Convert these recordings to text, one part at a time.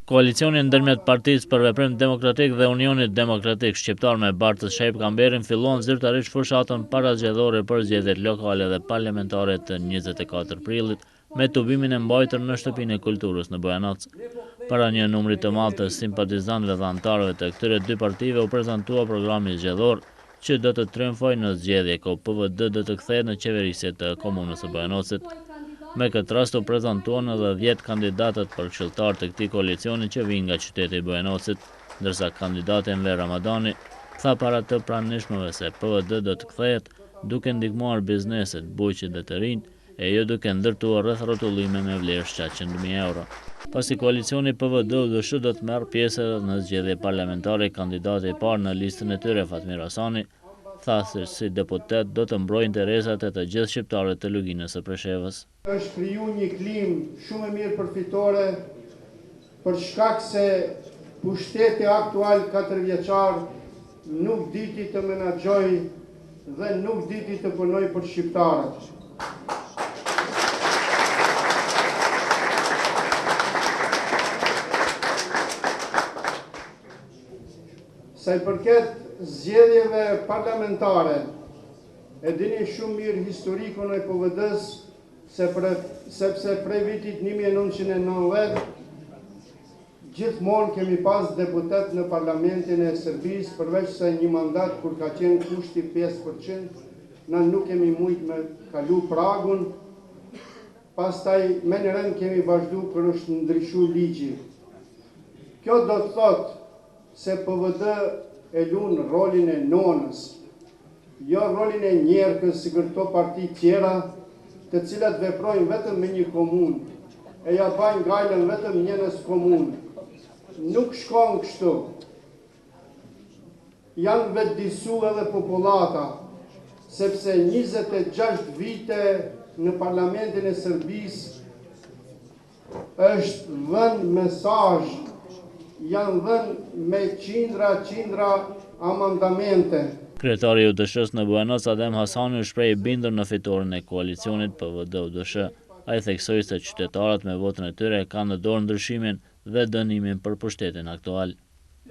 Koalicioni ndërmjet Partisë për Veprim Demokratik dhe Unionit Demokratik Shqiptar me bartës Shaip Kamberin filluan zyrtarisht fushatën parazgjedhore për zgjedhjet lokale dhe parlamentare të 24 prillit me tubimin e mbajtur në Shtëpinë e Kulturës në Bujanoc. Para një numri të madh të simpatizantëve dhe anëtarëve të këtyre dy partive u prezantua programi zgjedhor që do të triumfojë në zgjedhje ku PVD do të kthehet në qeverisje të Komunës së Bujanocit. Me këtë rast u prezantuan edhe 10 kandidatët për këshilltarë të këtij koalicioni që vijnë nga qyteti i Bujanocit, ndërsa kandidati Enver Ramadani tha para të pranishmëve se PVD do të kthehet duke ndihmuar bizneset, bujqit dhe të rinjtë, e jo duke ndërtuar rrethrrotullime me vlerë 700.000 euro. Pasi koalicioni PVD-UDSH do të merr pjesë edhe në zgjedhje parlamentare, kandidati i parë në listën e tyre, Fatmir Hasani, tha se si deputet do të mbrojë interesat e të gjithë shqiptarëve të Luginës së Preshevës. Është kriju një klimë shumë e mirë për fitore, për shkak se pushteti aktual katërvjeçar nuk diti të menaxhojë dhe nuk diti të punojë për shqiptarët. Sa i përket zgjedhjeve parlamentare, e dini shumë mirë historikun e PVD-së, sepse prej vitit 1990 Gjithmonë kemi pas deputet në Parlamentin e Serbisë përveç se një mandat kur ka qenë kushti 5%, na nuk kemi mujt me kalu pragun, pastaj me në rend kemi vazhdu kur është ndryshu ligji. Kjo do të thotë se PVD e lun rolin e nonës, jo rolin e njerkës sikur këto parti tjera, të cilat veprojnë vetëm me një komunë, e ja bajnë gajlën vetëm njënës komunë. Nuk shkon kështu. Janë vetëdisu edhe popullata, sepse 26 vite në Parlamentin e Serbisë është dhënë mesazh, janë dhënë me qindra qindra amandamente. Kryetari i UDSH-së në Bujanoc, Adem Hasani u shpreh i bindur në fitoren e koalicionit PVD-UDSH. Ai theksoi se qytetarët me votën e tyre kanë në dorë ndryshimin dhe dënimin për pushtetin aktual.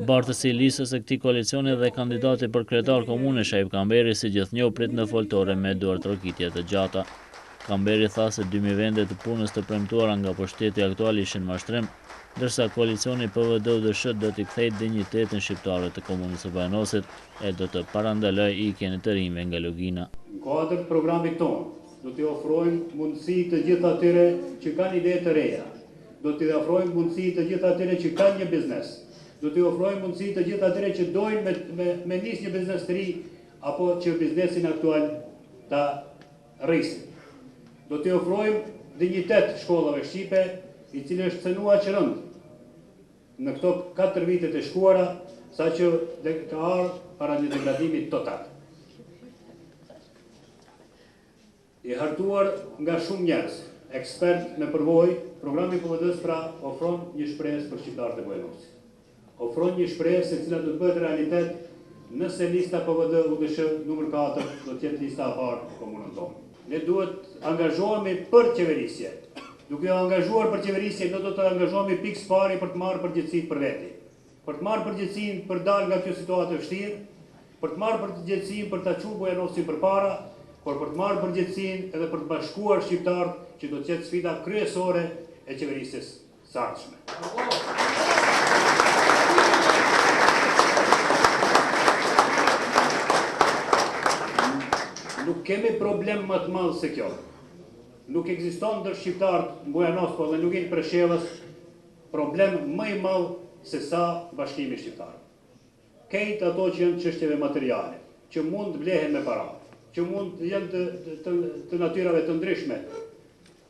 Bartësi i listës së këtij koalicioni dhe kandidati për kryetar komune Shaip Kamberi si gjithnjë u prit në foltore me duartrokitje të gjata. Kamberi tha se 2000 vende të punës të premtuara nga pushteti aktual ishin mashtrim, ndërsa koalicioni PVD-UDSH do t'i kthejë dinjitetin shqiptarëve të komunës së Bujanocit e do të parandalojë ikjen e të rinjve nga Lugina. Në kuadër të programit tonë, do t'i ofrojmë mundësi të gjithë atyre që kanë ide të reja, Do t'i ofrojmë mundësi të gjithë atyre që kanë një biznes. Do t'i ofrojmë mundësi të gjithë atyre që dojnë me, me, me nis një biznes të ri, apo që biznesin aktual ta rrisin. Do t'i ofrojmë dinjitet shkollave shqipe, i cili është cënuar aq rëndë në këto 4 vitet e shkuara, sa që ka ardhur para një degradimi total. I hartuar nga shumë njerëz, ekspertë me përvojë, programi i PVD-së pra ofron një shpresë për shqiptarët e Bujanocit. Ofron një shpresë e cila do të bëhet realitet nëse lista PVD UDSH numër 4 do të jetë lista e parë në komunën tonë. Ne duhet angazhohemi për qeverisje. Duke u angazhuar për qeverisje, ne do të angazhohemi pikë së pari për të marrë përgjegjësitë për veti. Për të marrë përgjegjësinë për dalë nga kjo situatë e vështirë, për të marrë përgjegjësinë për ta çuar Bujanocin përpara, por për të marrë përgjegjësinë edhe për të bashkuar shqiptarët që do të jetë sfida kryesore e qeverisjes së ardhshme. Nuk kemi problem më të madh se kjo. Nuk ekziston ndër shqiptarët në Bujanoc, po edhe në Luginë të Preshevës, Problem më i madh se sa bashkimi shqiptar. Kejt ato që janë çështjeve materiale, që mund të blehen me para, që mund të jenë të, të, të natyrave të ndryshme,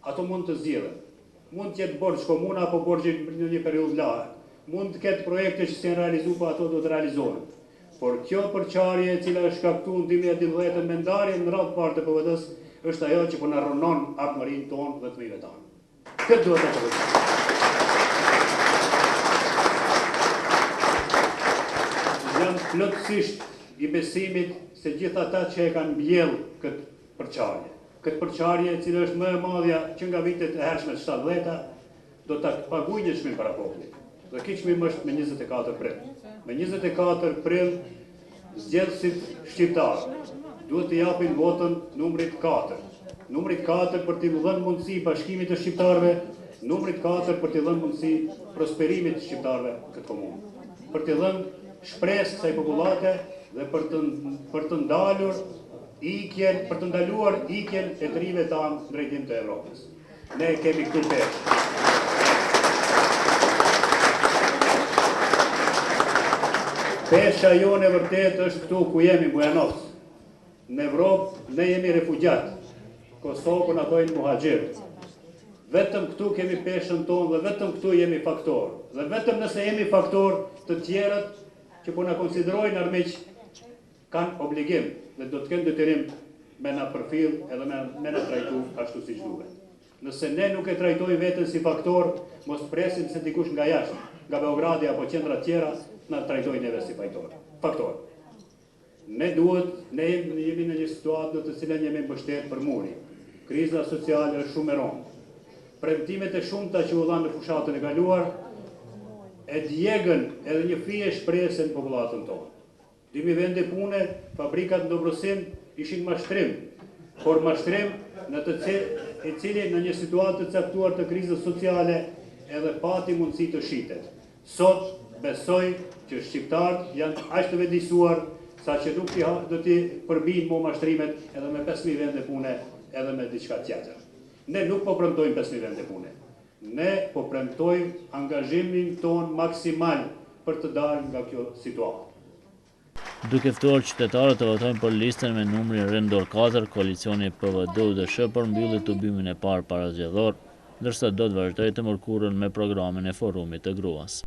ato mund të zgjidhen. Mund të jetë borxh komuna apo borxhi në një periudhë lahet. Mund të ketë projekte që s'janë realizu, po ato do të realizohen. Por kjo përçarje e cila është shkaktu në 2012 me ndarjen në radhë të parë të PVD-së, është ajo që po na rrënon ardhmërinë tonë dhe të fëmijëve tanë. Këtë duhet të korrigjojmë. Jam plotësisht i besimit se gjithë ata që e kanë mbjell këtë përçarje, këtë përçarje e cila është më e madhja që nga vitet e hershme të 70-ta, do ta paguajnë një çmim para popullit. Dhe ky çmim është me 24 prill. Me 24 prill zgjedhësit shqiptarë duhet të japin votën numrit 4. Numrit 4 për t'i dhënë mundësi bashkimit të shqiptarëve, numrit 4 për t'i dhënë mundësi prosperimit të shqiptarëve në këtë komunë. Për t'i dhënë shpresë kësaj popullate dhe për të për të ndalur ikjen, për të ndaluar ikjen e të rinjve tanë në drejtim të Evropës. Ne kemi këtu peshë. Pesha jonë e vërtetë është këtu ku jemi, Bujanoc. Në Evropë ne jemi refugjatë. Kosovë po na thojnë muhaxhir. Vetëm këtu kemi peshën tonë dhe vetëm këtu jemi faktor. Dhe vetëm nëse jemi faktor, të tjerët që po na konsiderojnë armiq kanë obligim dhe do të kenë detyrim me na përfill edhe me, me na trajtu ashtu siç duhet. Nëse ne nuk e trajtojmë veten si faktor, mos presim se dikush nga jashtë, nga Beogradi apo qendra tjera, të na trajtojë neve si fajtor. Faktor. Ne duhet, ne jemi në një situatë në të cilën jemi mbështet për muri. Kriza sociale është shumë e rëndë. Premtimet e shumta që u dhanë në fushatën e kaluar e djegën edhe një fije shprese në popullatën tonë. 2000 vende pune, fabrikat në Dobrosin ishin mashtrim, por mashtrim në të cil, i cili në një situatë të caktuar të krizës sociale edhe pati mundësi të shitet. Sot besoj që shqiptarët janë aq të vetëdijësuar sa që nuk do t'i përbijnë mo mashtrimet edhe me 5000 vende pune edhe me diçka tjetër. Ne nuk po premtojmë 5000 vende pune. Ne po premtojmë angazhimin tonë maksimal për të dalë nga kjo situatë. Duke ftuar qytetarët të votojnë për listën me numrin rendor 4, koalicioni PVD-UDSH përmbylli tubimin e parë parazgjedhor, ndërsa do të vazhdojë të mërkurën me programin e forumit të gruas.